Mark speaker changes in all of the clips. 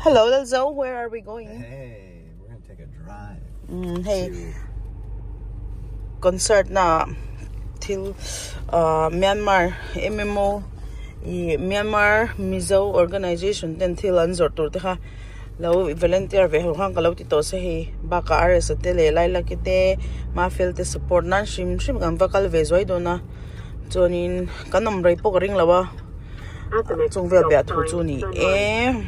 Speaker 1: Hello Lalzo, where are we going?
Speaker 2: Hey, we're gonna take a drive.
Speaker 1: Mm, hei concert na thil uh, Myanmar MMO i Myanmar Mizo organization ten thil an zawrh tur te kha lo volunteer ve ho khan ka lo ti tawh se hei bakah RS a te leh Lailaki te Mafel te support nan hrim hrim kan va kal ve zuai dawn a chuanin kan awm rei pawh ka ring lo a. Chung vel biah thu chu ni e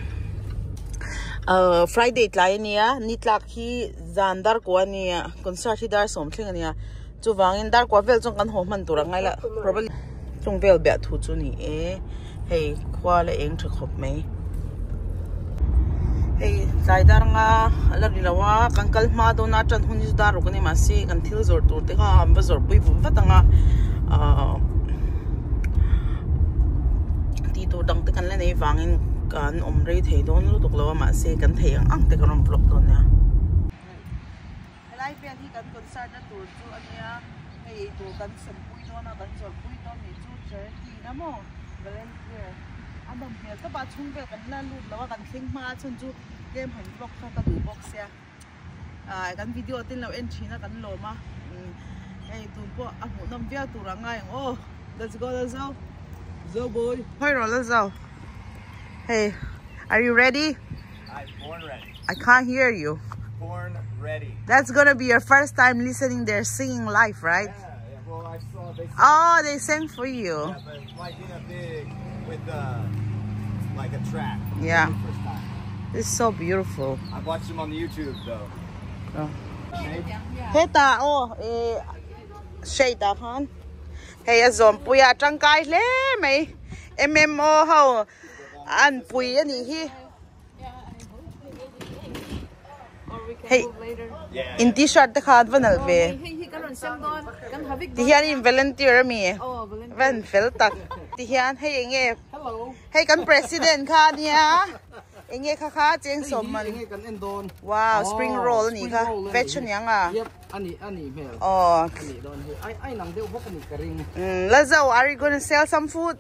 Speaker 1: Friday tlai ania ni tlak hi zan dar kua ania concert hi dar sawm thleng ania chuvangin dar kua vel chuan kan haw hman tur a ngai la probably chung vel biah thu chu ni e hei khua la eng tha khawp mai hei tlai dar anga a la ri lo a kan kal hma dawn a tan hun hi chu dar ruk ani mahse kan thil zawrh tur te kha an va zawrh pui vut vat ang a ahh tih tur dang te kan la nei vangin kan awm rei thei dawn lutuk lo a mahse kan thei ang ang te kan rawn vlog dawn nia. Helai vel hi kan concert na tur chu ania hei eitur kan sem pui dawn a kan zawrh pui dawn nih chu charity na maw volunteer a nawm hmel tawp a chhung vel kan la lut lo a kan thleng hma a chhan chu tlem han vlog kha ka duh bawk sia ah kan video te lo en thin a kan lawm a hei tun pawh a hmuh nawm viau tur ang ngai ang aw let's go let's go
Speaker 2: Zo boy
Speaker 1: hawi rawh let's go hey are you ready?
Speaker 2: I'm born ready.
Speaker 1: I can't hear you.
Speaker 2: Born ready.
Speaker 1: That's gonna be your first time listening their singing live, right?
Speaker 2: Yeah, yeah. Well, I saw they. Sang.
Speaker 1: Oh, they sang for you.
Speaker 2: Yeah, but like in a big with like a track.
Speaker 1: Yeah.
Speaker 2: First time.
Speaker 1: It's so beautiful.
Speaker 2: I've watched them on the YouTube though.
Speaker 1: Oh. Heta oh eh shade ah khan. Hei a zawm pui a tangkai hle mai. MMO ho an pui ani hi. Hei in t-shirt te kha an va nalh ve. Ti hian in volunteer ami van fel tak. Ti hian hei enge hei kan president kha ania enge kha kha cheng sawm man. Wow spring roll ani kha veg aniang a. Aw. Lazo are you gonna sell some food?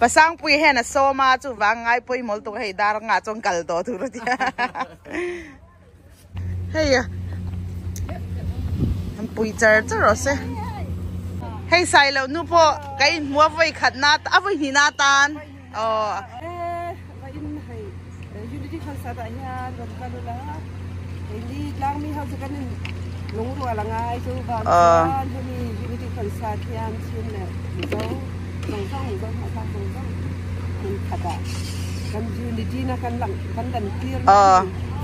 Speaker 1: Pasangpui hian a sawm a chuvang ngai pawimawh lutuk hei dar anga chuan kal tawh tur a tia hei an pui char char rawh se hei sai loh nu pawh ka inhmu a vawi khat na a vawi hnih na atan aw.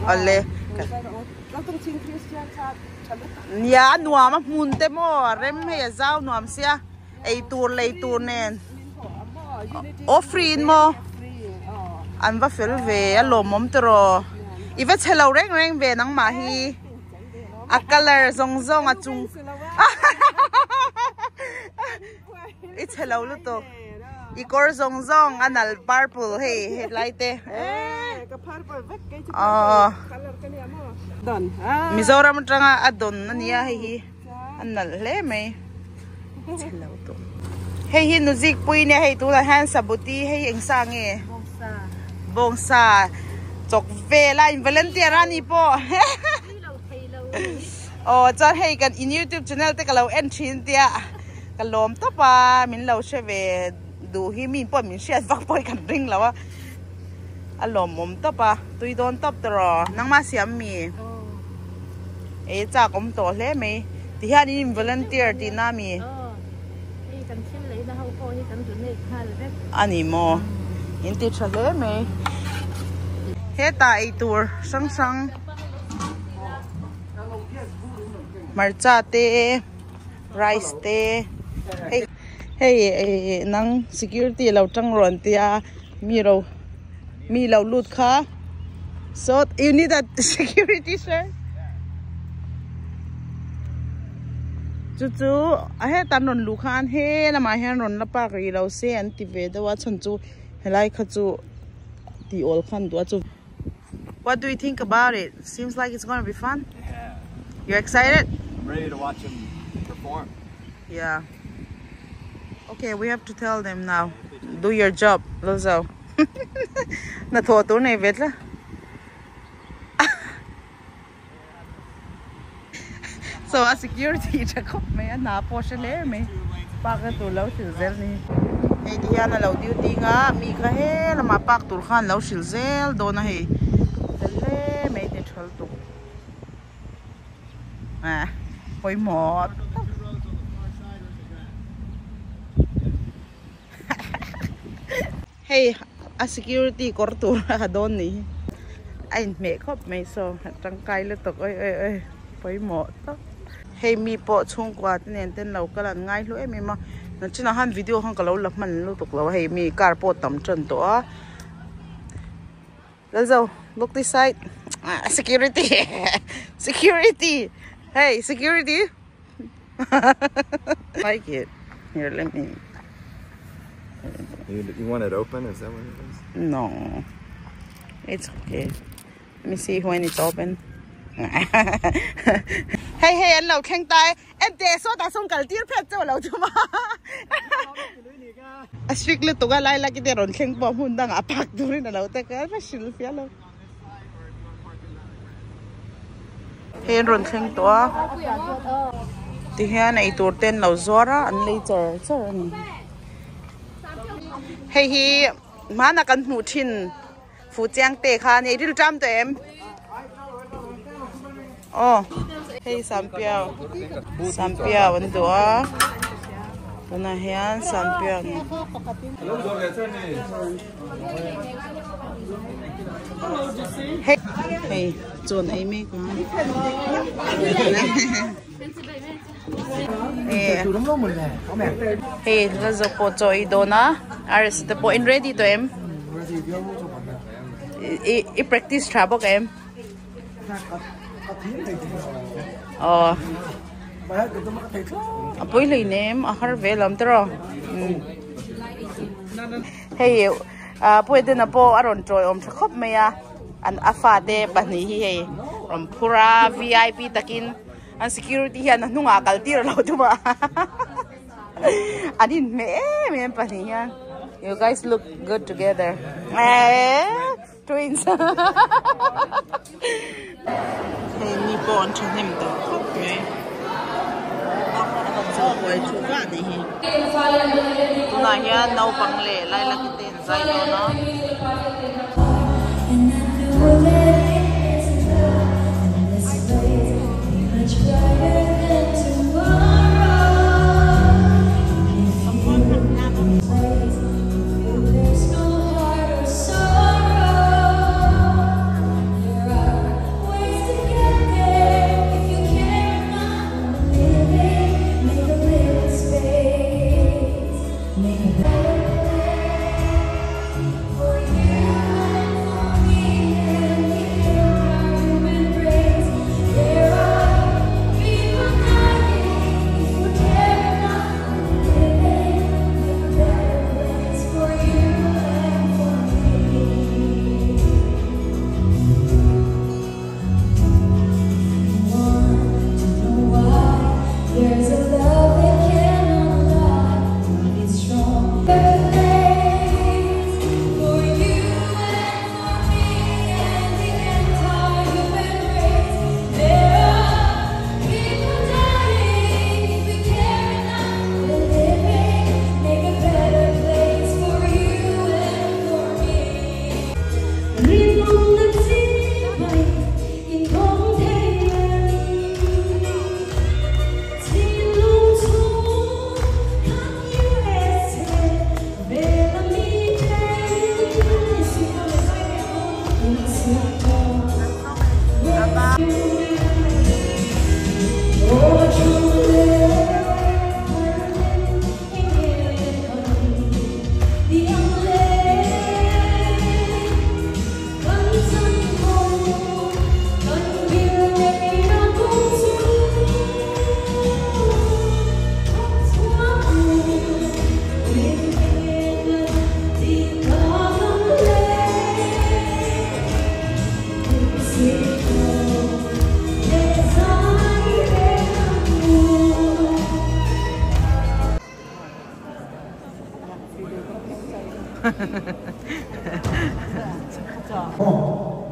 Speaker 1: Awle nia a nuam a hmun te maw a rem hei a zau nuam sia ei tur lei tur nen aw free in maw an va fel ve a lawmawm tiraw i va chhe lo reng reng ve nangmah hi a colour zawng zawng a chung i chhe lo lutuk i kawr zawng zawng a nal purple hei hetlai te aw Mizoram atanga a dawn a nia hei hi. A nalh hle mai chhe lo tawh. Hei hi nuzik pui nia hei tunah hian sabuti hei eng sa nge bawngsa chawk vel a in volunteer a ni pawh aw chuan hei kan in youtube channel te ka lo en thin tia ka lawm tawp a min lo hre ve duh hi mi pawh min hriat vak pawh hi kan ring lo a a lawmawm tawp a tui dawn tawp tawh nangmah siam mi. Ei chak awm tawh hle mai. Ti hian in in volunteer tih na mi? A ni maw? In ti tha hle mai. Hetah ei tur hrang hrang hmarcha te rice te hei hei nang security lo tang rawn tia mi ro. Mi lo lut kha. So you need a security sir. Chu chu a hetan rawn luh khan he lamah hian rawn la park rih lo se an ti ve deuh a chhan chu helai kha chu tih awl khan duh a chu. What do you think about it? Seems like it's gonna be fun.
Speaker 2: Yeah.
Speaker 1: You excited?
Speaker 2: I'm ready to watch him perform.
Speaker 1: Yeah. Okay, we have to tell them now. Do your job Lalzo hnathawh tur nei ve tlat. So a security tha khawp mai a hna pawh hre hle mai park na tur lo hrilh zel ni. Hei ti hian a lo duty nga mi kha he lamah park tur khan lo hrilh zel dawn a hei fel hle mai ti thal tuk ah pawimawh tak. Hei a security kawr tur a dawn nih hi a inhmeh khawp mai saw a tangkai lutuk oi oi oi pawimawh tak. Hei mi pawh chhungkua te nen ten lo kal an ngai hlu em em a nachinah khan video khan ka lo la hman lutuk lo a hei mi car pawh tam tan tawh a Lalzo look this side ah security security hey security. Like it. Here, let me.
Speaker 2: You, you want it open? Is that what it is?
Speaker 1: No. It's okay. Let me see when it's open. Hey hey an lo thleng ta e en teh sawtah sawn kal tir phet chauh lo chu ma a hrik lutuk a lai lak i te rawn thleng pawh hmun dangah park turin a lo tek a va hrilh fiah lo. Hei an rawn thleng tawh a tihian eitur te an lo zuar a an lei char char a ni hei hi hmana kan hmuh thin fuhchiang te kha a ni ril ṭam tawh em aw hei sampiau sampiau an duh a tunah hian sampiau. Hei chawn ei mek a hei la zawk pawh chaw ei dawn a RS te pawh in ready tawh em i practice tha bawk em aw a pawi hleinem a har ve lam tawh Hei ah Puedena pawh a rawn tawiawm tha khawp mai a an a fate pahnih hi hei rawn phur a vip takin an security hian a hnungah a kal tir lo thung a an inhmeh em em pahnih hian you guys look good together eehh twins hei mi pawh an thahnem tawh khawp mai chaw buai thu vah a nih hi tunah hian naupang leh lailaki te an zai dawn a.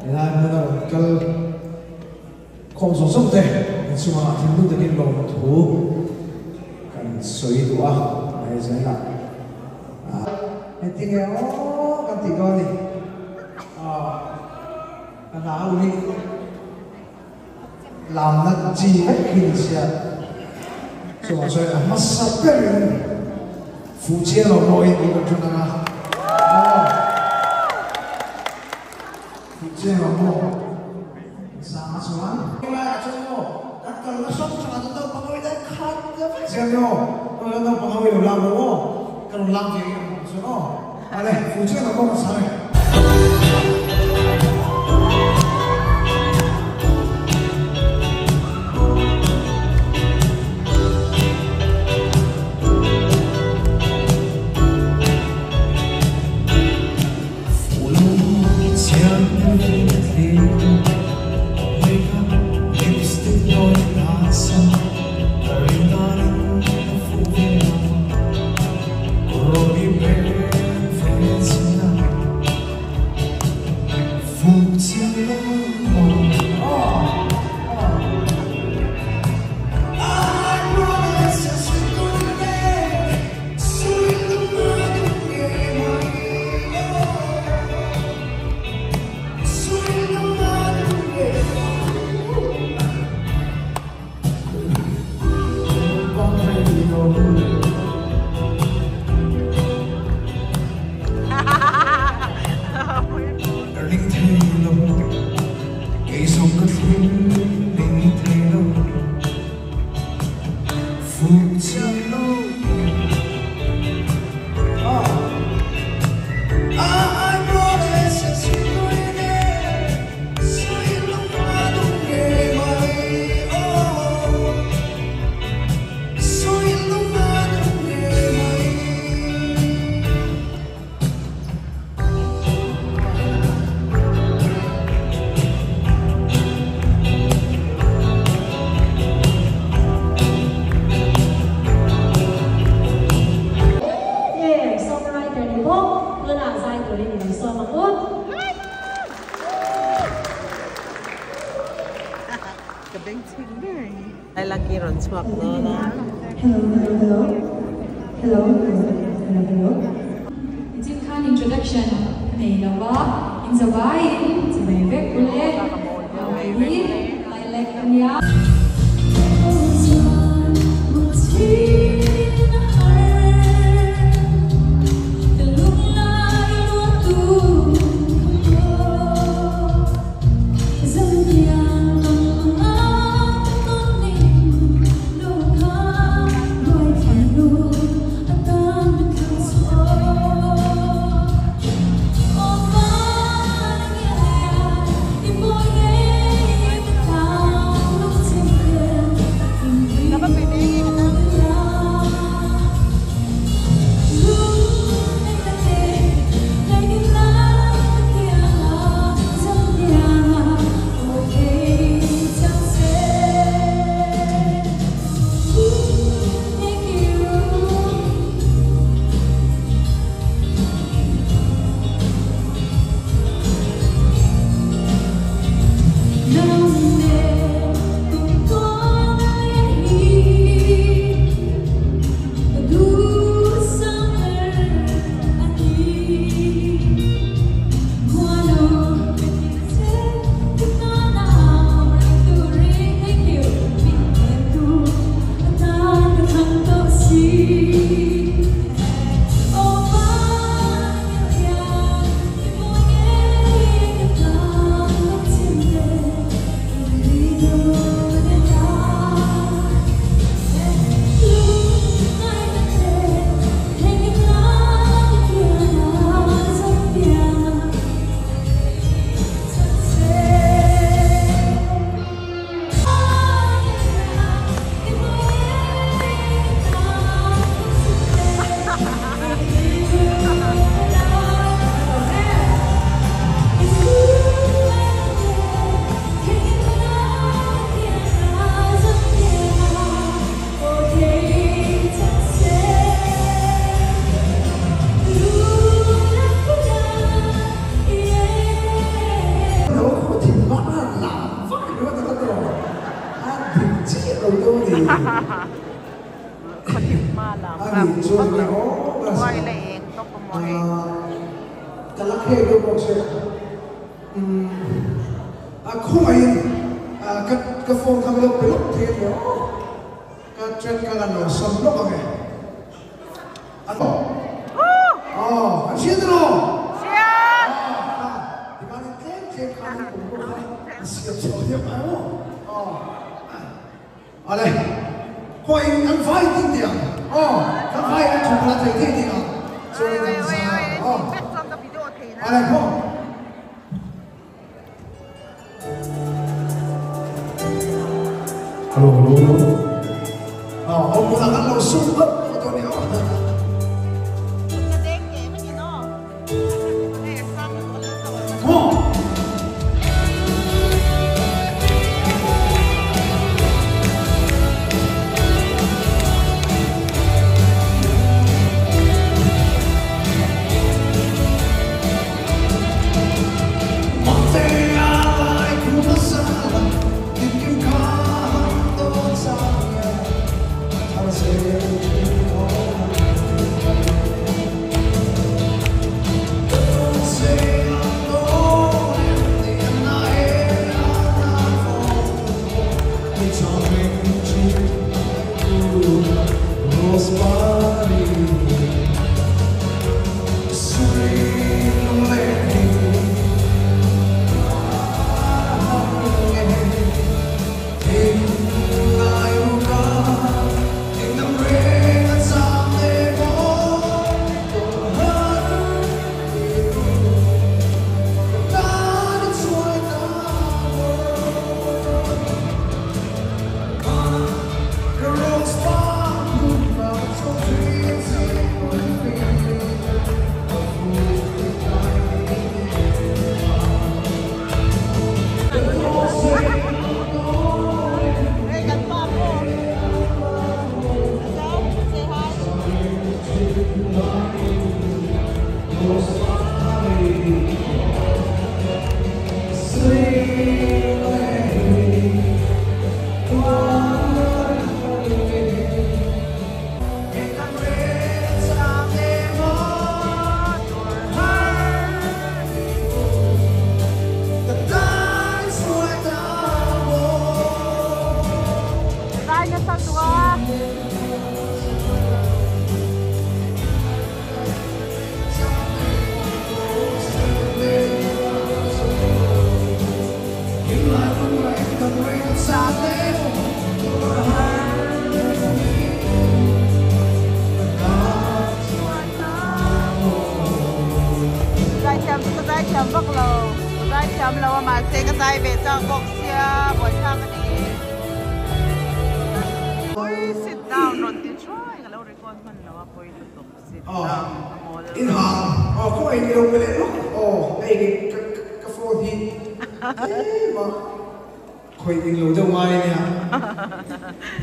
Speaker 3: Helai hmuna rawn kal khawm zawng zawng te inchungah thinlung takin lawmthu kan sawi duh a, hei zelah engtin nge aw kan tih dawn a ni. Ka nau hi lamna chi vek hi ni sia, chuvang chuan a hmasa berin fuhchiang lo mawiin bul kan ṭan ang a, aw fuhchiang lo maw zanga chuan. Helaiah chuan maw kan kalna hrang hrangah chuan naupang ho hi an khat vek zel ni aw, tunah chuan naupang ho hi lo lam lo aw, ka rawn lam ve ang bawk chuan aw, ale fuhchiang lo maw ka chhang e.
Speaker 4: Songwriter ni bawk tunah zai turin i lo sawm ang u.
Speaker 1: Ka beng chhing ber hi. I lucky rawn chhuak dawn a.
Speaker 4: Hello hello hello hello hello hello hello. Nichin khan introduction ka nei lo a, in zavaiin chi mai vek ule. Hi lilac a nia.
Speaker 3: khek deuh bawk che umm a khawngaihin ka ka phone kha min lo pe lawk thei ania aw ka track ka la lo sam lawk ang e aw an hria tiraw aw kha tikhanin tlem tlem khan an awm bawk a an siam chhuak thiam ngai maw aw. Awle, khawiin kan vai ding tih ang aw, kan vai kan thu pala thei thei ding ang chuan kan zai ang aw. Awle khaw. Hello hello hello. Aw, awm hmunah kan lo sum hauh hauh dawn nia aw.
Speaker 1: Zaithiam chu ka zaithiam vak lo, ka zaithiam lo a mahse ka zai ve chak bawk sia buaithlak a ni. Sit down rawn ti thuai ka lo record hman lo a pawi lutuk sit down a mawl.
Speaker 3: In ha aw khaw eng ilo pe leh lawk aw hei ka ka phone hi tlem a khawi eng lo deuh ngai ania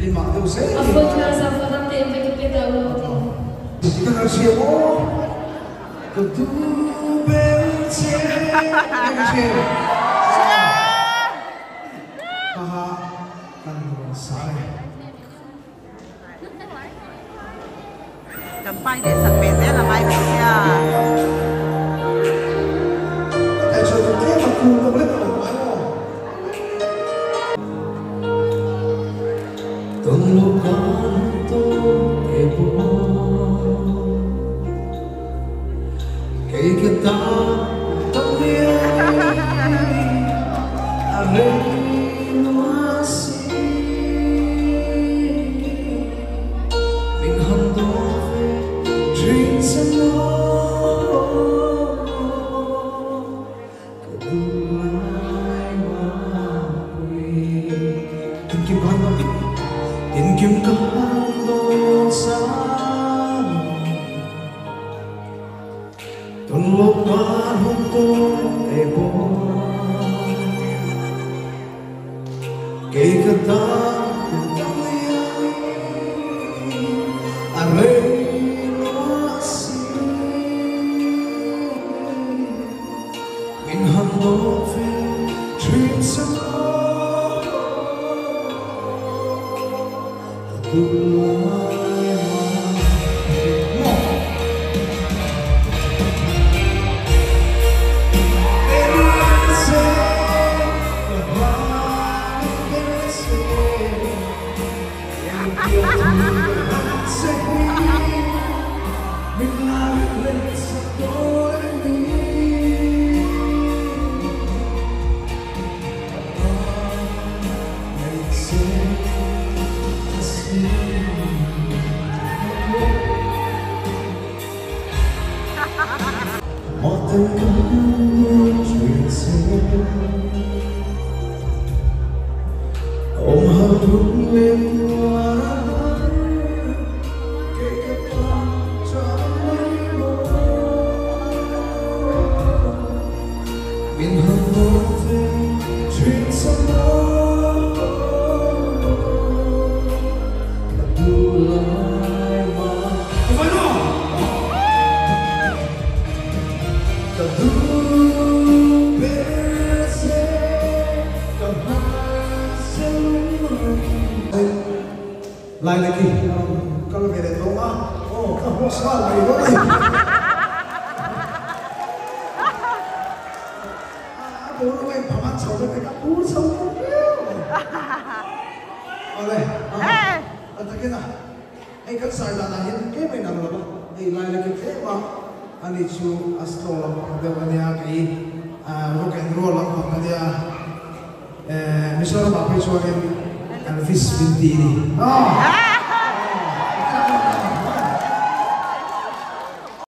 Speaker 3: in mah deuh zel
Speaker 4: A phone kha za phone a pek ve ka pe ta u ti.
Speaker 3: Ka ka hria maw ka duh ber che ka hria ha ha kan rawn sa e.
Speaker 1: Kan pai leh sak ve zel a ngai bawk sia.
Speaker 3: Heta chuan kan tlem a kung tawk lek a awm ngai maw? Lai leh khi a rawn kal ve leh tawng a, aw ka hmuh sal mai dawn a ni. A boruak a inpham a chho vek a pur chho vek viau mai. Awle, a takin a hei kan sai danah hian tlem a inang lo va, hei lai leh khi tlem a ani chu a slow lampang deuh a nia, kei rock and roll lampang a nia. Mizoramah phei chuanin Elvis min ti ni.